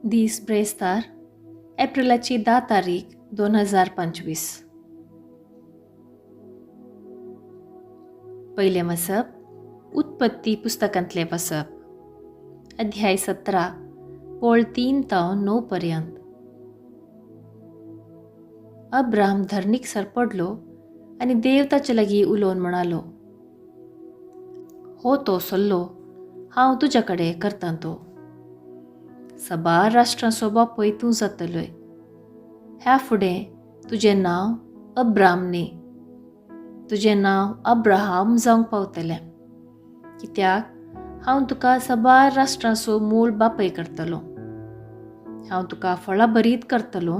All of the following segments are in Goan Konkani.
दीस ब्रेस्तार एप्रिलाची 10 तारीख 2025. पयलें वाचप उत्पत्ती पुस्तकांतलें वाचप, अध्याय 17 वळ 3 तावन 9 पर्यंत. अब्राम धरणीक सरपडलो आनी देव ताचे लागीं उलोवन म्हणालो, हो तो सल्लो हांव तुज्या कडेन करतां तो. सबार राष्ट्रांचो बापूय तूं जातलोय. ह्या फुडें तुजें नांव अब्राम न्ही, तुजें नांव अब्राहम जावंक पावतलें, कित्याक हांव तुका सबार राष्ट्रांचो मूळ बापूय करतलो. हांव तुका फळां भरीत करतलो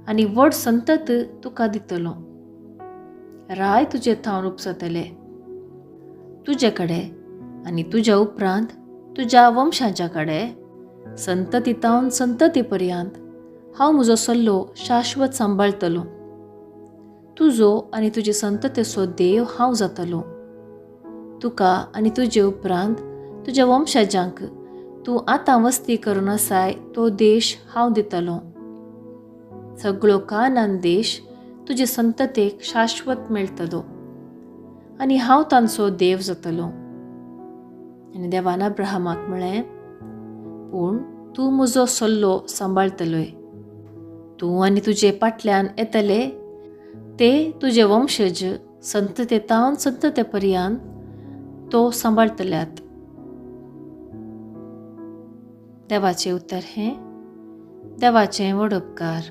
आनी व्हड संतत तुका दितलो. राय तुजे थावन उपसतले, तुजे कडेन आनी तुज्या उपरांत तुज्या वंशाच्या कडेन संतती तावन संतती पर्यंत हांव म्हजो सल्लो शाश्वत सांबाळतलो. तुजो आनी तुजे संततेचो देव हांव जातलो. तुका आनी तुजे उपरांत तुज्या वंशाजांक तूं आतां वस्ती करून आसाय तो देश हांव दितलो. सगळो कानान देश तुजे संततेक शाश्वत मेळटलो आनी हांव तांचो देव जातलो. आनी देवान अब्राहमाक म्हळें, पूण तूं म्हजो सल्लो सांबाळतलोय. तूं आनी तुजे फाटल्यान येतले ते तुजे वंशज संतते तावन संतते पर्यंत तो सांबाळतल्यात. देवाचें उतर हें देवाचें व्हड उपकार.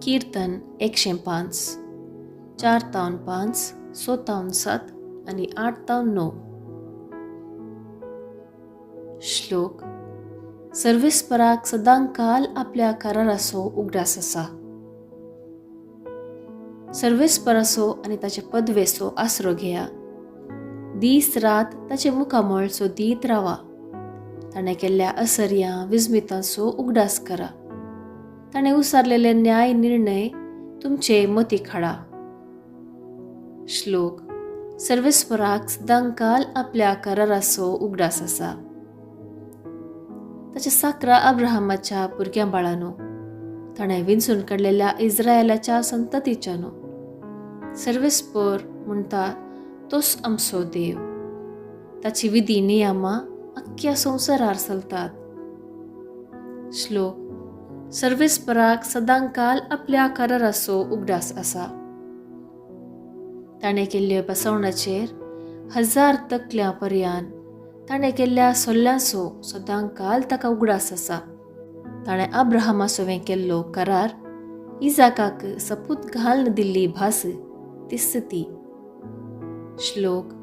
कीर्तन 105, 4 तावन 5, 6 तावन 7 आनी 8 तावन 9. श्लोक. सर्वेस्पराक सदांकाल आपल्या कराराचो उगडास आसा. सर्वेस्पराचो आनी ताचे पदवेचो आसरो घेया. दीस रात ताचे मुखामळ सोदीत रावा. ताणें केल्ल्या असर्या विस्मितांचो उगडास करा. ताणें उसारलेले न्याय निर्णय तुमचे मतीक हाडा. श्लोक. सर्वेस्पराक सदांकाल आपल्या कराराचो उगडास आसा. ताच्या साकरा अब्राहमाच्या भुरग्यां बाळांनो, ताणें विंचून काडलेल्या इस्रायलाच्या संततीच्यानो, सर्वेस्पर म्हणटा तोच आमचो देव. ताची विधी नियमां अख्ख्या संवसारार चलतात. श्लोक. सर्वेस्पराक सदांकाल आपल्या कराराचो उगडास आसा. ताणें केल्ल्या बसवणाचेर 1000 तकल्यां पर्यान ताणें केल्ल्या सल्ल्यांचो सदांकाल ताका उगडास आसा. ताणें अब्राहमा सवें केल्लो करार, इजाकाक सपूत घालून दिल्ली भास तीच ती. श्लोक.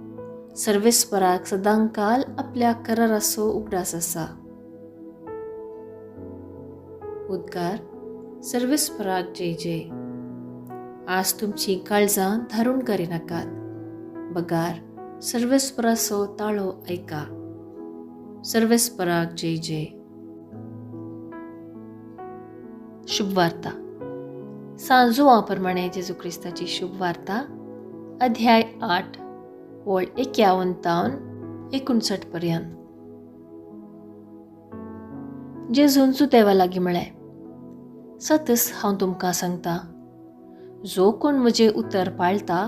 सर्वेस्पराक सदांकाल आपल्या कराराचो उगडास आसा. उद्गार. सर्वेस्पराक जय जय. आज तुमची काळजां धारून करिनाकात, बगार सर्वेस्पराचो ताळो आयका. सर्वेस्पराक जय जय. शुभवार्ता. सांजुआ प्रमाणे जेजू क्रिस्ताची शुभवार्ता, अध्याय 8 वळ 51 तावन 59 पर्यंत. जेजून जुदेवा लागीं म्हळें, सतच हांव तुमकां सांगता, जो कोण म्हजें उतर पाळटा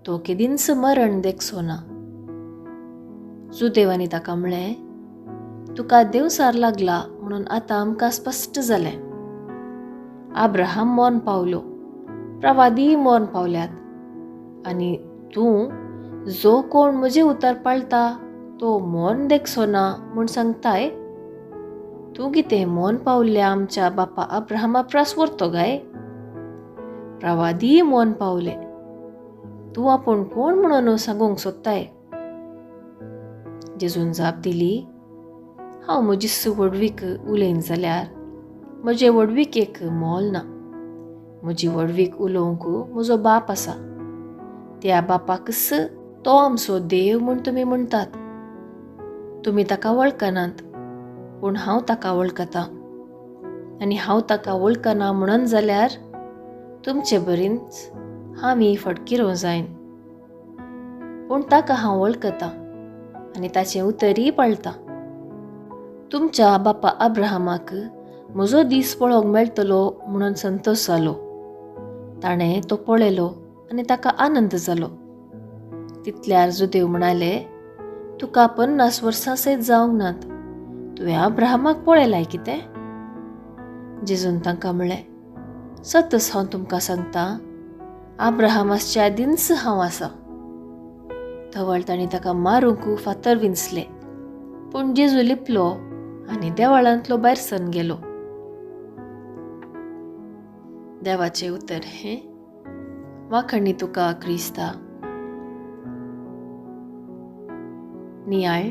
तो केदींच मरण देखचो ना. जुदेवांनी ताका म्हळें, तुका देवसार लागला म्हणून आतां आमकां स्पश्ट जालें. अब्राहम मरण पावलो, प्रवादीय मरण पावल्यात, आनी तूं जो कोण म्हजें उतर पाळटा तो मरण देखचो ना म्हूण सांगताय. तूं कितें मरण पावल्ल्या आमच्या बापा अब्राहमा प्रास व्हरतो काय? प्रवादीय मरण पावले, तूं आपूण कोण म्हणून सांगूंक सोदताय? जेजून जाप दिली, हांव म्हजी व्हडवीक उलयन जाल्यार म्हजे व्हडविकेक मोल ना. म्हजी व्हडवीक उलोवंक म्हजो बाप आसा, त्या बापाकच तो आमचो देव म्हूण तुमी म्हणटात. तुमी ताका वळखनात, पूण हांव ताका वळखतां. आनी हांव ताका वळखना म्हणून जाल्यार तुमचे बरींच हांव फटकिरो जायन. पूण ताका हांव वळखतां आनी ताचें उतरीय पाळटां. तुमच्या बापा अब्राहमाक म्हजो दीस पळोवंक मेळटलो म्हणून संतोश जालो. ताणें तो पळयलो आनी ताका आनंद जालो. तितल्यार जुदेव म्हणाले, तुका 50 वर्सां सयत जावंक नात, तुवें अब्राहमाक पळयलाय कितें? जेजून तांकां म्हळें, सतच हांव तुमकां सांगता, अब्राहम आसच्या आदींच हांव आसा. तवळ तांणी ताका मारूंक फातर विंचले, पूण जेजू लिपलो आनी देवळांतलो भायर सरून गेलो. देवाचें उतर हें. वाखणी तुका क्रिस्ता. नियाळ.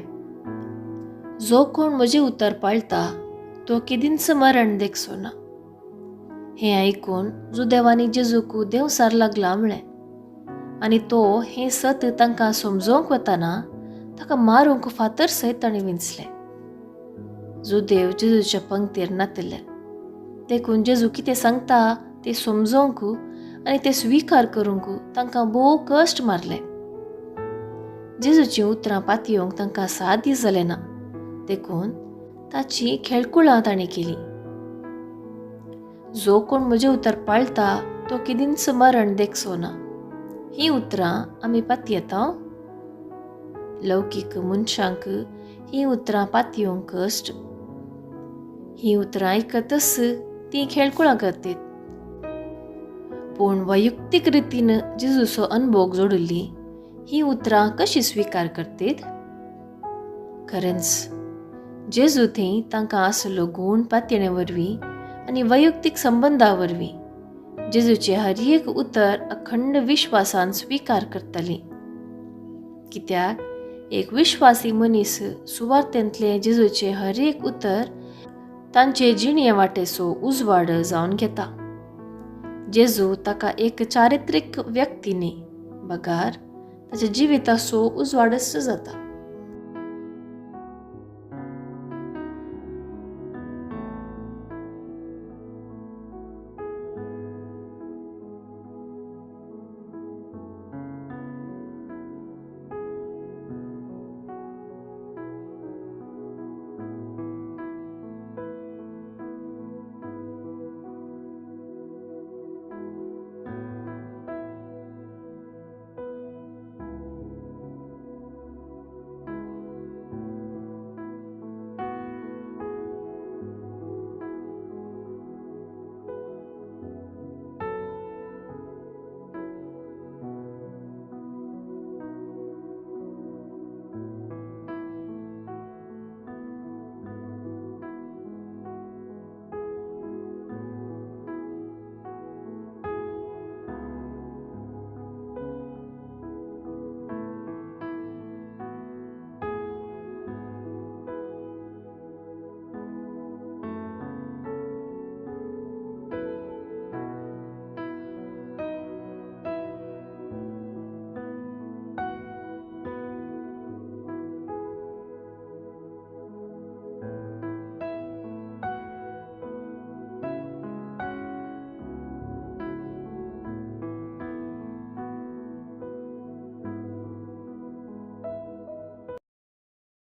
जो कोण म्हजें उतर पाळटा तो केदींच मरण देखचो ना. हें आयकून जुदेवांनी जेजूक देंवसार लागला म्हळें आनी तो हें सत तांकां समजोवंक वतना ताका मारूंक फातर सयत ताणें विंचले. जुदेव जेजूच्या पंक्तीर नातिल्ले, देखून जेजू कितें सांगता तें समजोवंक आनी तें स्विकार करूंक तांकां भोव कश्ट मारले. जेजूचीं उतरां पातयेवंक तांकां साध्य जालें ना, देखून ताची खेळकुळां ताणें केली. जो कोण म्हजें उतर पाळटा तो केदींच मरण देखचो ना. हीं उतरां आमी पातयेता. लौकीक मनशांक हीं उतरां पातयेवंक कश्ट. हीं उतरां आयकतच तीं खेळकुळां करतात, पूण वैयक्तीक रितीन जेजूचो अनभोग जोडिल्ली हीं उतरां कशी स्विकार करतात? खरेंच जेजू थंय तांकां आसलो गूण पातयेणे वरवीं आनी वैयक्तीक संबंदा वरवीं जेजूचें हर एक उतर अखंड विश्वासान स्विकार करताली. कित्याक एक विश्वासी मनीस सुवार्थेंतलें जेजूचें हर एक उतर तांचे जिणे वाटेचो उजवाड जावन घेता. जेजू ताका एक चारित्रीक व्यक्ती न्ही, बगार ताच्या जिविताचो उजवाडच जाता.